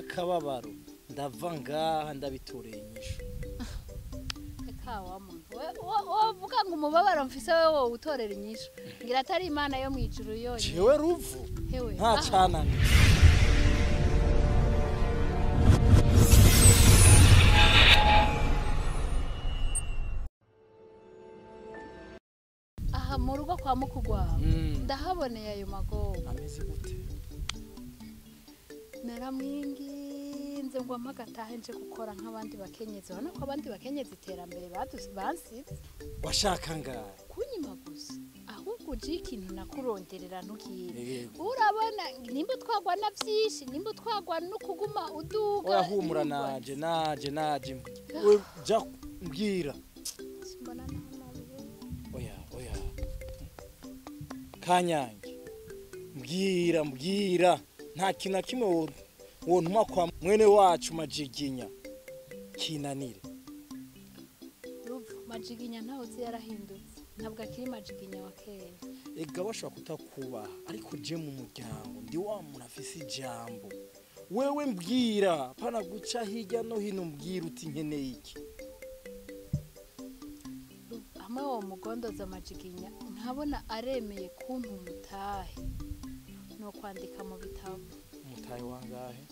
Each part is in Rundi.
n'akababaro ndava ngaha ndabitoreye inyishu. Eka wa muntu wovuga ngo umubabaro mfise wewe utorera inyishu ngira atari Imana yo mwijuru yonyine. Jewe Ruvu nta canane. Aha mu rugo kwa mukugwa ndahaboneye ayo magogo. Ameze gute? Naramwinginze ngo amagatahe nje gukora nk'abandi bakenyezi. Urabona ko abandi bakenyezi iterambere bansize. Washaka ngahe? Kunyima gusa. Ahubwo uje ikintu nakuronderera ntukire. Urabona nimba twagwa na vyinshi, nimba twagwa no kuguma uduga. Urahumura naje naje. We ja mbwira. Simbona naho nabihe. Oya oya. Kanyange. Mbwira nta kintu na kimwe wontuma kwa mwene wacu Majiginya kinanire. Ruvu Majiginya ntaho uzi yarahindutse, ntabwo akiri Majiginya wa kera. Ega bashobora kutakubaha ariko je mu muryango ndi wa muntu afise ijambo. Wewe mbwira pana guca hirya no hino, mbwira uti nkeneye iki. Hamwe wo mugondoza Majiginya nkabona aremeye kumpa umutahe no kwandika mu bitabo. Umutahe wangahe?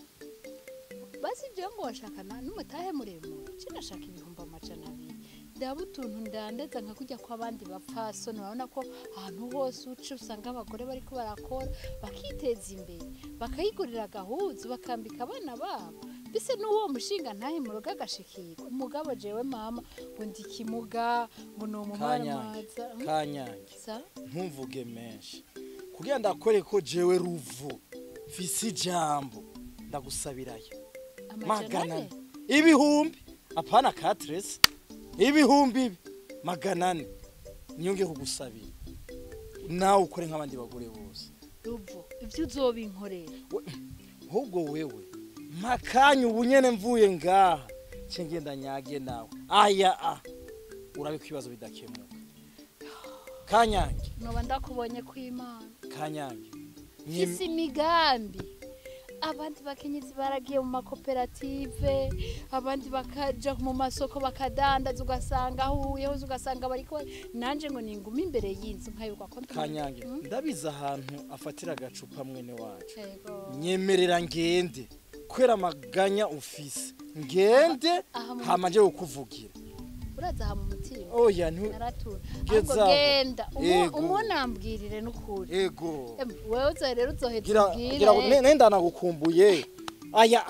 Basi byo ngo washakana n'umutahe muremure. Cinashaka 200,000. Ndaba utuntu ndandeza nka kujya kwa abandi bapfasoni. Urabona ko ahantu hose uca usanga abagore bariko barakora bakiteza imbere, bakayigurira agahuzu, bakambika abana babo. Bise n'uwo mushinga ntahe mu rugo agashikirwa. Umugabo jewe mama ngo ndikimuga ngo no mumara. Kanyange. Ntumvuge menshi. Kugira ndakore ko jewe Ruvu mfise ijambo ndagusabirayo 400 ibihumbi apana katresi ibihumbi 400 niyonge kugusabira nawe ukore nk'abandi bagore bose. Ruvu ivyo uzobinkorera ahubwo wewe makanya ubunyene mvuye ngaha cengenda nyage nawe aya a urabe ko ibibazo bidakemuka. Kanyange noba ndakubonye kw'Imana. Kanyange mfise imigambi. Abandi bakenyezi baragiye mu makoperative, abandi bakaja mu masoko bakadandaza, ugasanga ahuyeho ugasanga bariko nanje ngo ninguma imbere y'inzu nkayuka ko. Kanyange ndabiza ahantu afatira agacupa mwene wacu. Nyemerera ngende kwera amaganya ufise ngende hama nje kukuvugira. Uraza ha mu mutima. Oya ntu naratura. Ahubwo genda umunambwirire n'ukuri. Yego. Wewe uzo rero uzoheza ubwire. Gira nenda nagukumbuye. Aya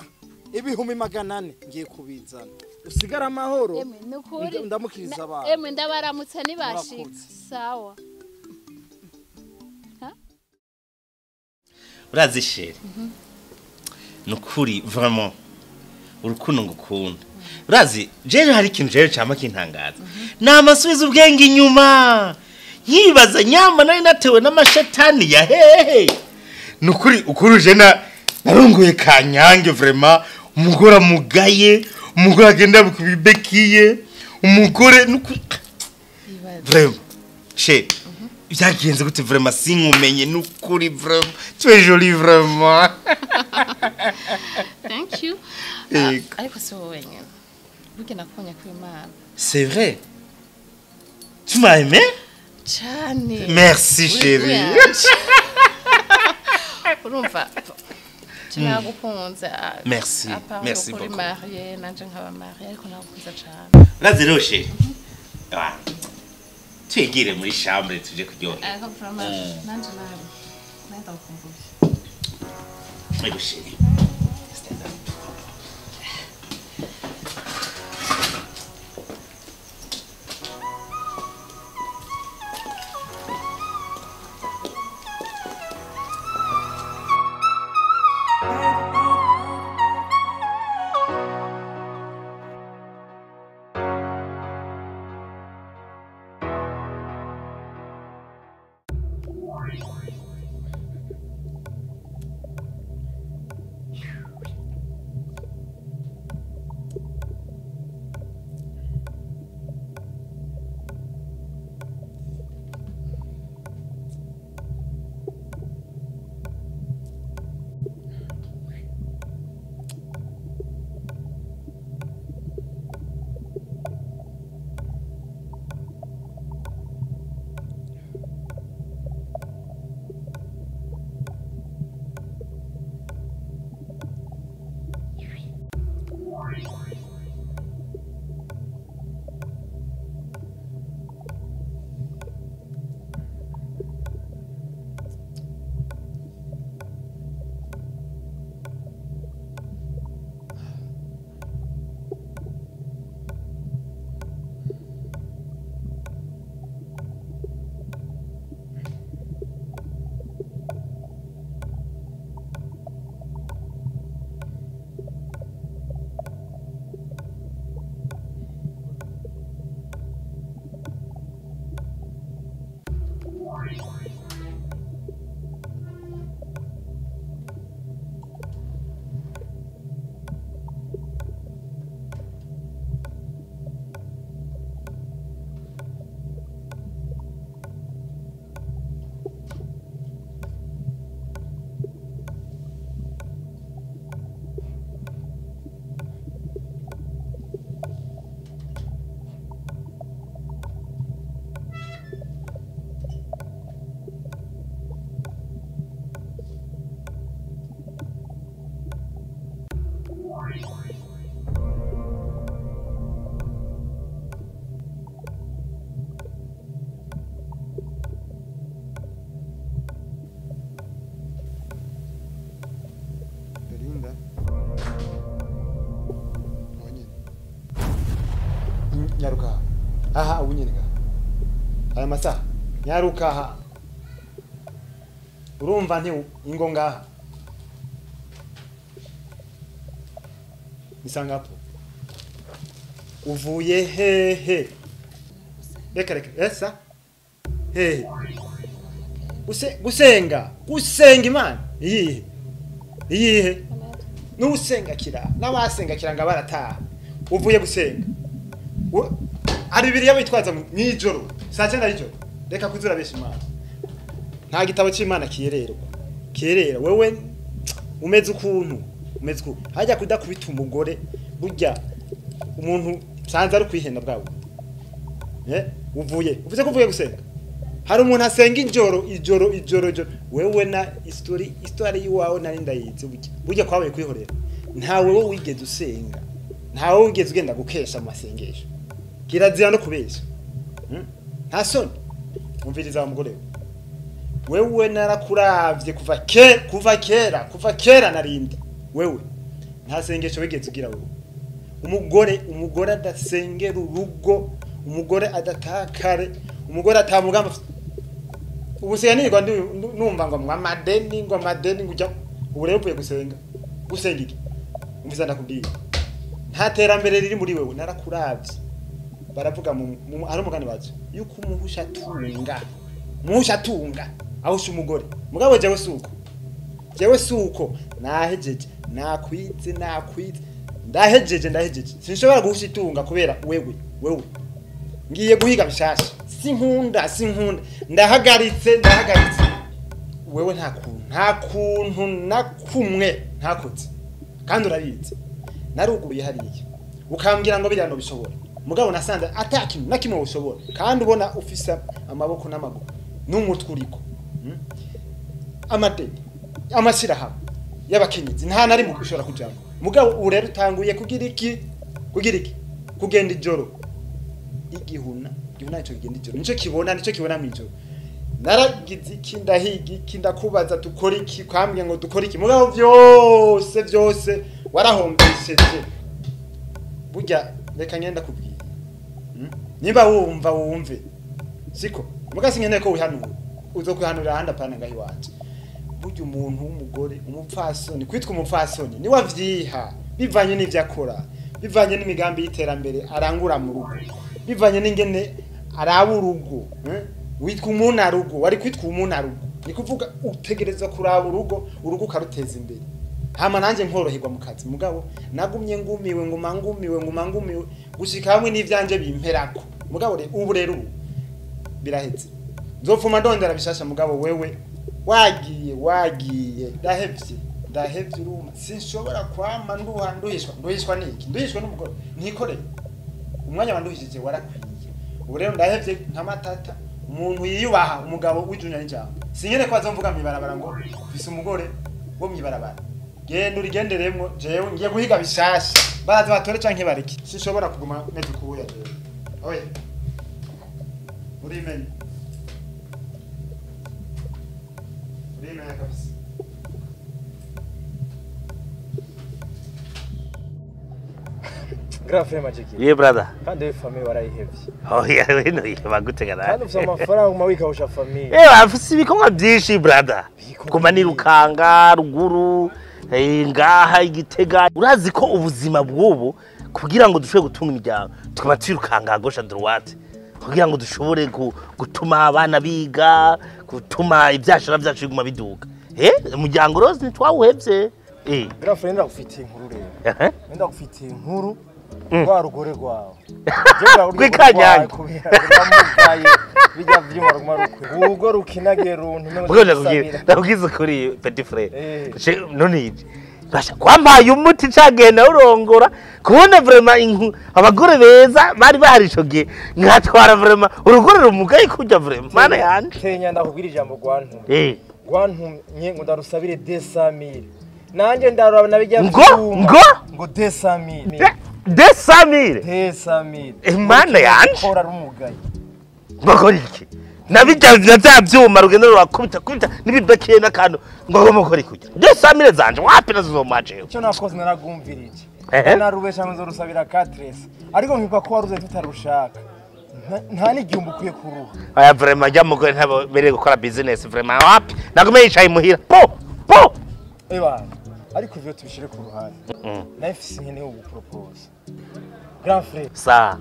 400,000 ngiye kubizana. Usigara amahoro. Emwe n'ukuri. Ndamukiriza abantu. Emwe ndabaramutse nibashika. Sawa. Ha? Urazi chérie. Nukuri vraiment urukundo ngukunda. Urazi jewe hari ikintu jewe cama kintangaza. Namasubiza ubwenge inyuma. Nkibaza nyamba nari natewe n'amashetani ya hehe. Nukuri ukuruje na narunguye Kanyange vraiment umugore amugaye, umugore agenda kubibekiye, umugore nukuri vraiment chérie. Byagenze gute vraiment sinkumenye nukuri vraiment tu es jolie vraiment. Thank you. Ariko si wowe wenyine. Burya nakubonye kw'Imana. C'est vrai. Tu m'as aimé? Cyane. Merci chérie. Urumva nagukunze. Merci. Merci beaucoup. Uri marié nanje nkaba marié ariko nagukunze cyane. Urazi rero chérie. Twigire muri chambre tuje kuryoha. Ariko vraiment nanje nawe ndagukumbuye. Yego chérie. Stand up. Aha ubu nyene ngaha. Aya masaha nyaruka aha. Urumva nti ingo ngaha. Nisangapo. Uvuye hehe. Reka reka esa. Hehe. Gusenga, gusenga Imana. Iyihe. Iyihe. Nusenga kira, n'abasenga kira nga barataha. Uvuye gusenga. Ari Bibiliya bitwaza mwijoro, saa 9 y'ijoro. Reka kuzura besha Imana. Nta gitabo cy'Imana kiyererwa. Kiyerera wewe umeze ukuntu, umeze ukuntu. Hajya kudakubita umugore burya umuntu sanze ari kwihenda bwawe. Uvuye, uvuze ko uvuye gusenga. Hari umuntu asenga ijoro ijoro ijoro ijoro. Wewe na story yiwawe nari ndayizi burya. Burya kwabaye kwihorera. Ntawe wowe wigeze usenga. Ntawe wigeze ugenda gukesha amasengesho. Kirazira no kubesha. Nta soni. Umviriza wa mugore. Wewe narakuravye kuva kera narindi. Wewe nta sengesho wigeze ugira wewe. Umugore adasengera urugo, umugore adatakare, umugore atamugamba. Ubu senga ndi numva ngo amadeni ngo amadeni ngujya ubu rero uvuye gusenga. Gusenga iki? Umviza ndakubwiye. Nta terambere riri muri wewe narakuravye. Baravuga mu ari umugani bazo yuko umuhusha tunga. Umuhusha tunga ahusha umugore. Mugabo jewe suko. Jewe suko nahejeje nakwize ndahejeje. Sinshobora guhusha itunga kubera wewe. Ngiye guhiga bishasha. Sinkunda ndahagaritse. Wewe nta kuntu nakumwe ntakoze. Kandi urabizi. Naruguruye hariya. Ukambwira ngo biriya no bishobora. Mugabo nasanze atakintu nakimwe ushobora. Kandi ubona ufisa amaboko n'amaguru n'umutwe uriko. Amadeni, amashirahamwe y'abakenyezi nta nari mu kushobora kujamo. Mugabo ubu rero utanguye kugira iki? Kugenda ijoro. Igihuna nico kigenda ijoro. Nico kibona mwijoro. Naragize iki ndahiga iki ndakubaza dukora iki kwambye ngo dukora iki. Mugabo byose warahombesheje. Burya reka ngenda kubwira. Nimba wumva wumve. Siko muga sinkeneye ko wihanura. Uzokwihanurira ahandi apana ngaho iwacu. Burya umuntu w'umugore umupfasoni kwitwa umupfasoni ni wavyiha bivanye n'ivyo akora, bivanye n'imigambi y'iterambere arangura mu rugo, bivanye n'ingene araba urugo, witwa umunarugo, wari kwitwa umunarugo. Ni kuvuga utegereza kuraba urugo, urugo ukaruteza imbere. Hama nanje nkoroherwa mu kazi mugabo nagumye ngumiwe nguma ngumiwe gushika hamwe n'ivyanje bimperako. Mugabo ubu rero birahetse. Nzopfuma ndondera bishasha mugabo wewe wagiye ndahevye uruma sinshobora kwama nduhishwa niki nduhishwa n'umugore ntikoreye umwanya wanduhishije warakwiye. Ubu rero ndahevye nka matata umuntu yiyubaha umugabo w'ijunya n'ijambo. Sinkene ko azomvuga mwibarabara ngo mfise umugore wo mwibarabara. Genda urigenderemwo jewe ngiye guhiga bishasha baraza batore canke bareke. Sinshobora kuguma meze kubuya jewe. Oya urimenye kabisa. Grafe Magic. Yeah brother. Kandi famille warayihevye. Oh yeah, we know bagutega. Kandi ufite amafaranga umawika usha famille. Afise ibikorwa byinshi brother. Kuma nirukanga ruguru ngaha igitega. Urazi ko ubuzima bw'ubu kugira ngo dushobore gutunga imiryango tukaba twirukanga gauche droite kugira ngo dushobore gutuma abana biga, gutuma ibyashara byacu biguma biduka. Umuryango rose ntitwawuhevye. Grafe ndagufitiye inkuru rero. Ndagufitiye inkuru rwa rugore rwawe. Rw'ikanyange. Bijya vyuma ruguma rukwe. Urugo rukinage runtu. Ndakubwiza ukuri petit frère. None ije. Basha kwampaye umuti cagenda urongora kubona vraiment abagore beza bari bahari ico gihe nkatwara vraiment urugore rumugaye kujya vraiment mana yanje. Kenya ndakubwira ijambo rwantumye. Rwantumye ngo ndarusabire 200,000. Nanje ndaraba nabijya ngo ngo 200,000. 200,000. 200,000. Mana yanje. Kora rumugaye. Bakora iki? Nabijya bya byuma rugenda rurakubita kubita nibibakeye n'akantu ngo ngomba gukora ikujya. 200,000 zanje wapi nazo maje. Icyo nakoze naragumvirije. Narubesha ngo nzorusabira 4 ariko nkibuka ko waruze tutarushaka. Nta n'igihumbi ukwiye kuruha. Aya vraiment jya mugore ntabo bereye gukora business vraiment wapi. Nagume yicaye muhira. Po po. Eba ariko ivyo tubishire ku ruhande. Naye mfise nkeneye gupropose. Grand frère. Sa.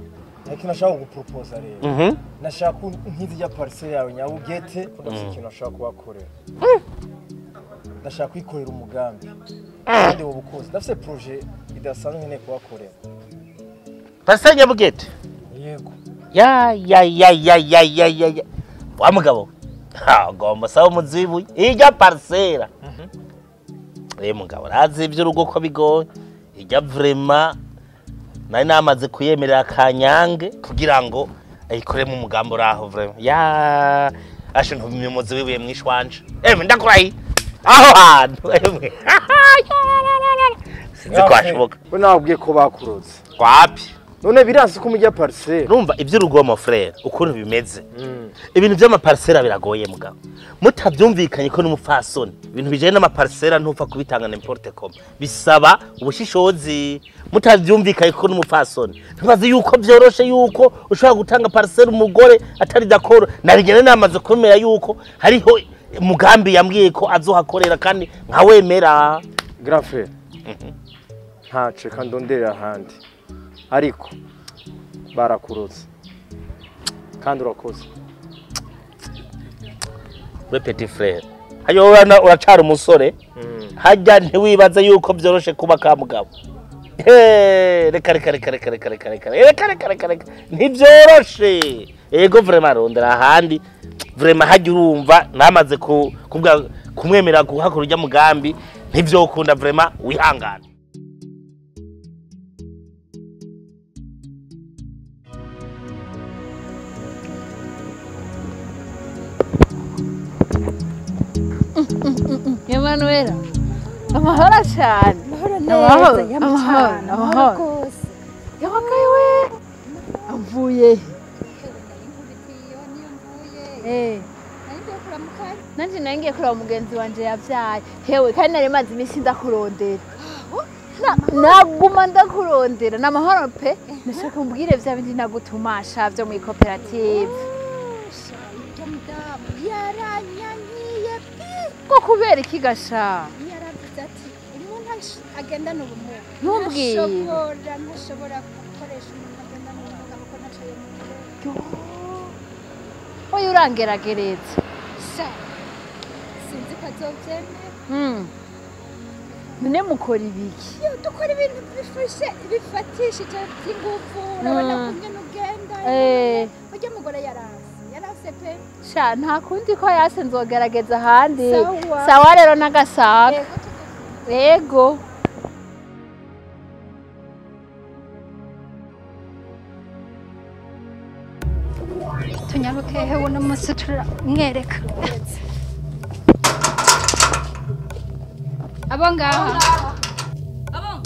Ariko nashaka gupropose rero. Nashaka nkizi ya parcelle yawe Nyabugete ndafise ikintu nashaka kubakorera. Ndashaka kwikorera umugambi. Kandi wo bukozi. Ndafise projet idasanzwe nkeneye kubakorera. Parcelle Nyabugete? Yego. Ya ya ya ya ya ya ya. Wa mugabo. Ha gomba sawa muzibuye. Ijya parcelle. Eh mugabo razi ivy'urugo ko bigoye. Ijya vraiment nari namaze kuyemerera Kanyange kugira ngo ayikoremo umugambo raho vraiment. Ya ashe ntumye umuzi wibuye mwishwanje. Emwe ndakurayi. Aho hantu emwe. Sinzi ko ashoboka. We nabwiye ko bakuroze. Wapi? None biransi ko mujya parcelle. Urumva ivy'urugo mon frère ukuntu bimeze. Ibintu by'amaparcelle biragoye mugabo. Mutavyumvikanye ko n'umupfasoni. Ibintu bijanye n'amaparcelle ntupfa kubitanga n'importe comme. Bisaba ubushishozi. Mutavyumvikanye ko n'umupfasoni. Ntubaze yuko vyoroshe yuko ushobora gutanga parcelle umugore atari d'accord. Narigene namaze kumera yuko hariho mugambi yambwiye ko azohakorera kandi nkawemera. Grand frère. Ntace kandonderera ahandi. Ariko barakurotse kandi urakoze. We petit frère hayo uracara umusore hajya ntiwibaze yuko byoroshe kuba ka mugabo. Reka reka reka reka reka reka reka reka reka reka reka ntibyoroshe. Ego vraiment rondera ahandi vraiment hajya urumva namaze kumwemera guhakora ujya mugambi ntivyokunda vraiment wihangana. Emanuela, amahoro cyane. Amahoro neza, amahoro, amahoro rwose. Yawakaye we, amvuye. Nanje nangiye kuraba mugenzi wanje yavyaye. Hewe kandi nari maze iminsi ndakurondera. Naguma ndakurondera, namahoro pe. Nashaka umbwire vya bindi nagutumasha vyo mu koperative. Ko kubera iki gasha? Yaravuze ati umuntu agendana ubumuga ntumbwire ntashobora gukoresha umuntu agendana ubumuga kuko ntaco yemukora. Oya urangeragereza. Sha sinzi ko azovyemera. None mukora ibiki? Yo dukora ibintu bifashe bifatishije by'ingufu urabona kumwe n'ugenda. Ujya mugore yaranse. Yarase pe. Sha nta kundi ko yase nzogerageza ahandi. Sawa rero nagasaka. Yego. Tunyaruke hewe no munsi turamwereka. Abo ngaha. Abo.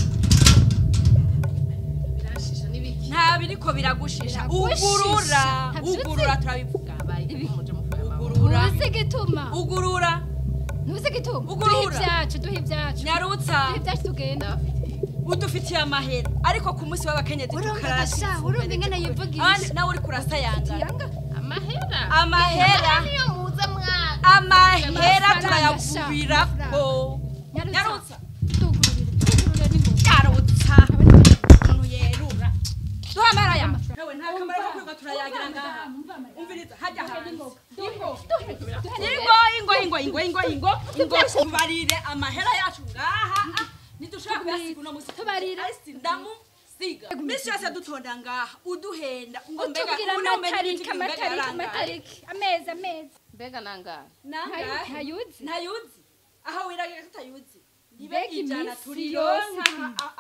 Birashisha nibiki? Nta biriko biragushisha. Ugurura, ugurura turabivuga. Ugurura. Usigituma. Ugurura. Nusigituma. Ugurura. Duhe ibyacu, duhe ibyacu. Nyarutsa. Duhe ibyacu tugenda. Udufitiye amahera ariko ku munsi w'abakenyezi tukarasha. Urumva ingene yivugisha. Nawe uri kurasayanga. Amahera. Amahera. Niyo muza mwana. Amahera turayagubirako. Nyarutsa. Tugururire, tugururire n'ingoga. Nyarutsa. Umuntu yerura. Duha amahera yawe. Nawe nta kamaro ko kwirirwa turayagira ngaha. Umviriza hajya hanze. Ingo. Ingo, ingo, ingo, ingo, ingo, ingo. Ingo tubarire amahera yacu ngaha. Ntidushobora kuyasiga uno musi. Tubarire. Ndamusiga. Misi yose dutonda ngaha uduhenda ngo mbega Utubwira amatariki, amatariki, amatariki. Amezi, amezi. Mbega nangahe? Nangahe? Ntayuzi. Ntayuzi. Aho wiragira tutayuzi. Mbega ijana iminsi yose turironka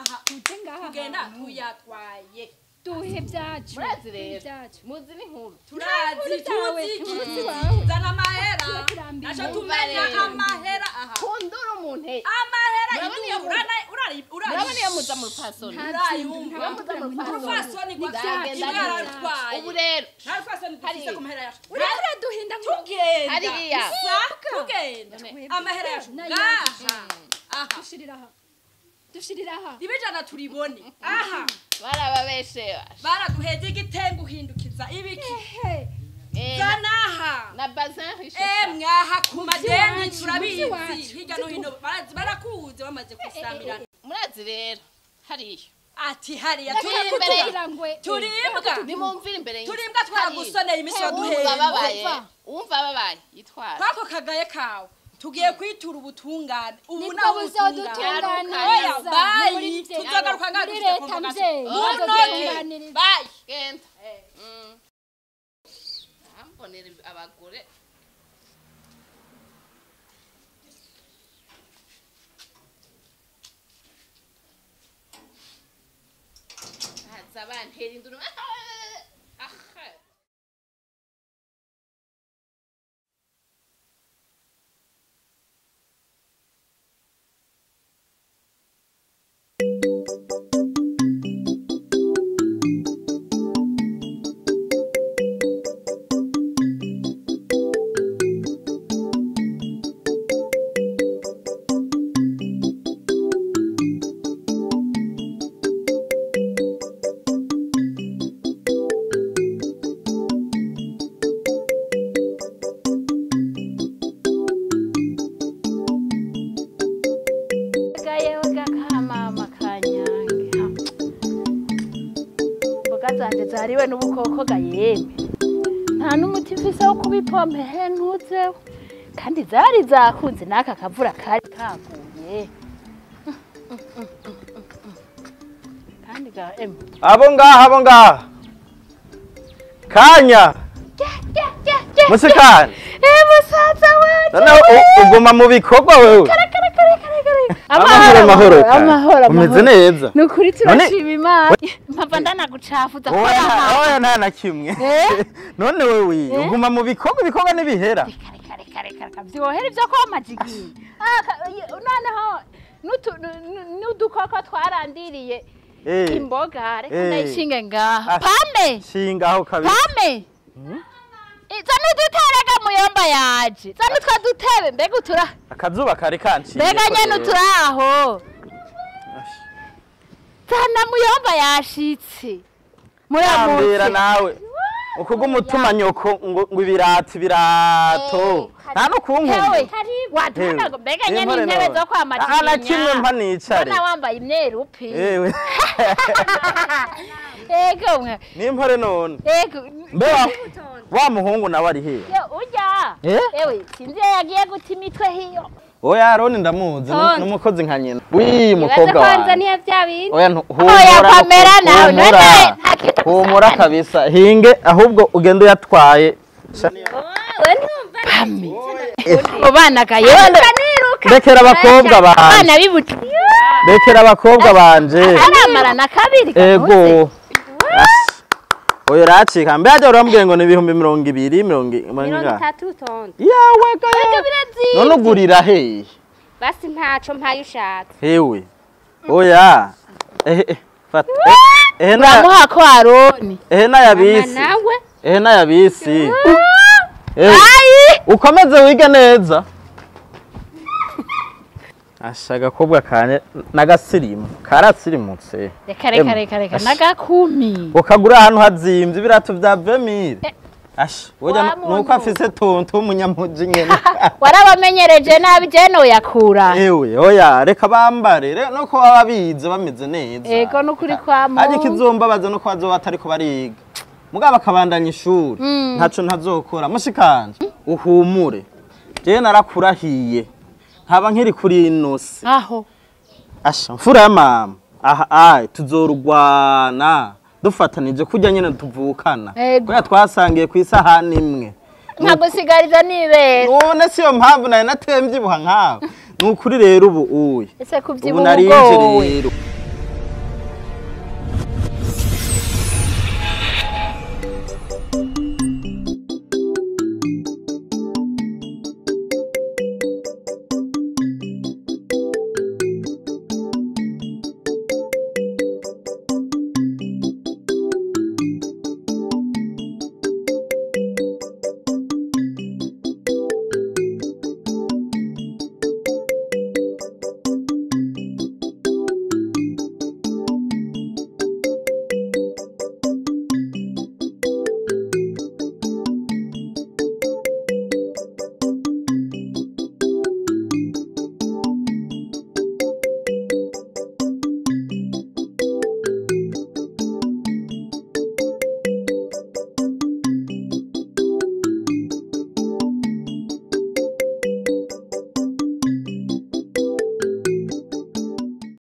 aha tuje ngaha tugenda hantu. Tuyatwaye. Duhe ibyacu. Murazi rero. Ibyacu. Muzi n'inkuru. Turazi zawe, tuzi inkuru zawe. Zana amahera. Turambiwe. Naco tumenya amahera aha. Kundura umuntu. Amahera Murabona iyo induru urari urari. Murabona iyo muza mu rupfasoni. Urayumva. Muza mu Rupfasoni kwa Nzagenda yaratwaye. Ubu rero Nta rupfasoni dufise ku mahera yacu. Uriko uraduhinda ngo Tugenda. Hariya. Sa tugenda. Amahera yacu. N'ayacu. Ngaha. Aha. Dushirira aha. Dushirira aha. Ibijana turibone. Aha. Barababeshe. Baraduheze igitengo uhindukiza ibiki. Zanaha. Na bazin riche. Mwaha ku madeni turabizi. Hirya no hino barakuze bamaze kusamirana. Murazi rero hariyo. Ati hariya turibwa. Nimumvira imbere y'inzu. Turibwa twaragusoneye imisi waduheye. Umva babaye yitwara. Kwako kagaye kawe. Tugiye kwitura ubutungane. Ubu naho ubutunganiriza. Oya bayi tuzagaruka ngaha dufite komvokasiyo. Bayi genda. Ambonera abagore. Zabantera induru. Zariwe n'ubukoko ga yeme nta n'umuti mfise wo kubipompe he ntuzeho kandi zari zakunze n'aka kavura kari kaguye kandi ga em abo ngaha kanya musikana musaza wanje none uguma mu bikorwa wewe amahoro amahoro umeze neza nukuri turashima Imana mpava ndanagucafuza ko oya nta na kimwe none wewe uguma mu bikorwa ibikorwa n'ibihera reka vyohera ivyo kwa majigi noneho n'udukoko twarandiriye imboga reka ndayishinge ngaha pame shinga aho kabisa pame zana uduterega muyomba yaje zana utwo dutebe mbega utura akazuba kari kanciye mbega nyene uturaho zana muyomba yashitse muramutse nawe ukuga umutuma nyoko ngo ibirati birato nta no kunkumva waduhana mbega nyene intebe zo kwa macinya ana kimwe mpa nicare mbona wambaye imyerupi ewe ego mwe nimpore none ego mbe wa muhungu nawe ari hehe yo urya ewe sinzi yagiye guta imitwe hiyo oya Aroni ndamuzi n'umukozi nka nyina wi mukobwa wanjye niyo bya bindi oya oya Pamela nawe none humura kabisa hinge ahubwo ugende uyatwaye ubana gaye rekera abakobwa banje abana bibuti rekera abakobwa banje aramara na kabiri ego oya racika mbe aje urambwiye ngo ni 20,000 30 30 yawe gaye none ugurira he basi ntaco mpaye ushatse hewe oya fata ehe na uramuha ko Aroni ehe na yabisi nawe ehe na yabisi ukomeze wige neza asha agakobwa kanye nagasirimu karasirimutse reka reka reka reka nagakumi ukagura ahantu hazimvye ibirato vya 20000 asha burya nuko afise tonto w'umunyamuji nyene warabamenyereje nabi je noyakura ewe oya reka bambare nuko baba bize bameze neza ego nukuri kwa mu ariko izombabaza nuko bazoba batariko bariga mugabo bakabandanya ishuri ntaco ntazokora mushikanje uhumure je narakurahiye nkaba nkiri kuri inosi aho asha mfura ya mama aha ai tuzorugwana dufatanije kurya nyene tuvukana kuya twasangiye ku isahani imwe nkagusigariza nibera none siyo mpamvu nayo natemvyibuha nkawe ni ukuri rero ubu uye ese ubu kuvyibuha narinje ugowe rero.